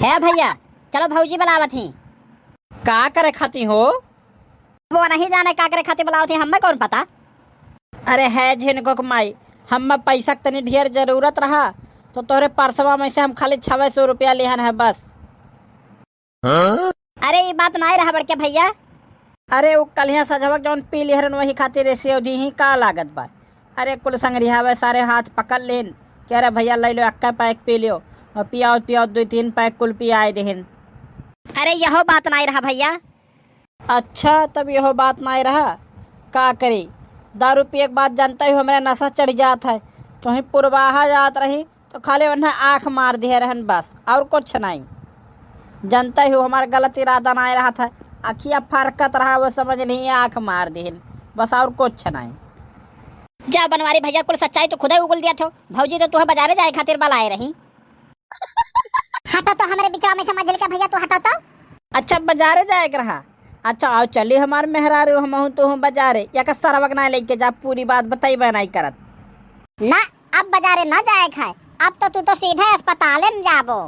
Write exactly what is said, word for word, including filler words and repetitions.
ए भइया, चलो भौजी बलावत ही। का करे खाती हो? वो नहीं जाने का करे खाती बलावत ही, हम्मे कौन पता। अरे है झिनकू क माई, हम्मे पैसा क तनी ढेर जरूरत रहा, तो तोहरे पर्सवा में से हम खाली छवे सौ रुपया लिहन है बस। अरे ई बात नाई रहा बड़के भइया। अरे उ कलिया सझवक जौन पी लिहरन वही खातिर ऐसे अवधी ही का लागत बा। अरे कुल संगरिहावे सारे हाथ पकड़ लेन कि अरे भइया ले लो एक्का पैक पी लियो और पियाओ पियाओ दुइ तीन पैक कुल पियाए देहिन। अरे यहो बात नाई रहा भइया। अच्छा तब यहो बात नाई रहा, का करी, दारू पिए के बाद जानता ही हमरा नशा चढ़ जात है, कहीं पुरवाहा जात रही तो खाली उन्हें आँख मार दिहे रहन बस, और कुछ नहीं। जनते हो हमार गलत इरादा नाई रहत है, अखिया फरकत रहा, वो समझ नहीं आँख मार दिहिन बस, और कुछ नहीं। जा बनवारी भइया, कुल सच्चाई तो खुदे उगल दिया थो। भौजी तो तुहे बजारे जाए खातिर बलाए रही। हटो तो हमरे बिचवा में से मझिल के भइया, तू हटो तो। अच्छा बजारे जाए के रहा, अच्छा आओ चली हमार मेहरारू, हमहू तुहू बजारे। या का सरवक ना लेके जा, पूरी बात बताई बा नाई करत। ना, अब बजारे ना जाए के है, अब तो तू तो सीधे अस्पताले में जाबो।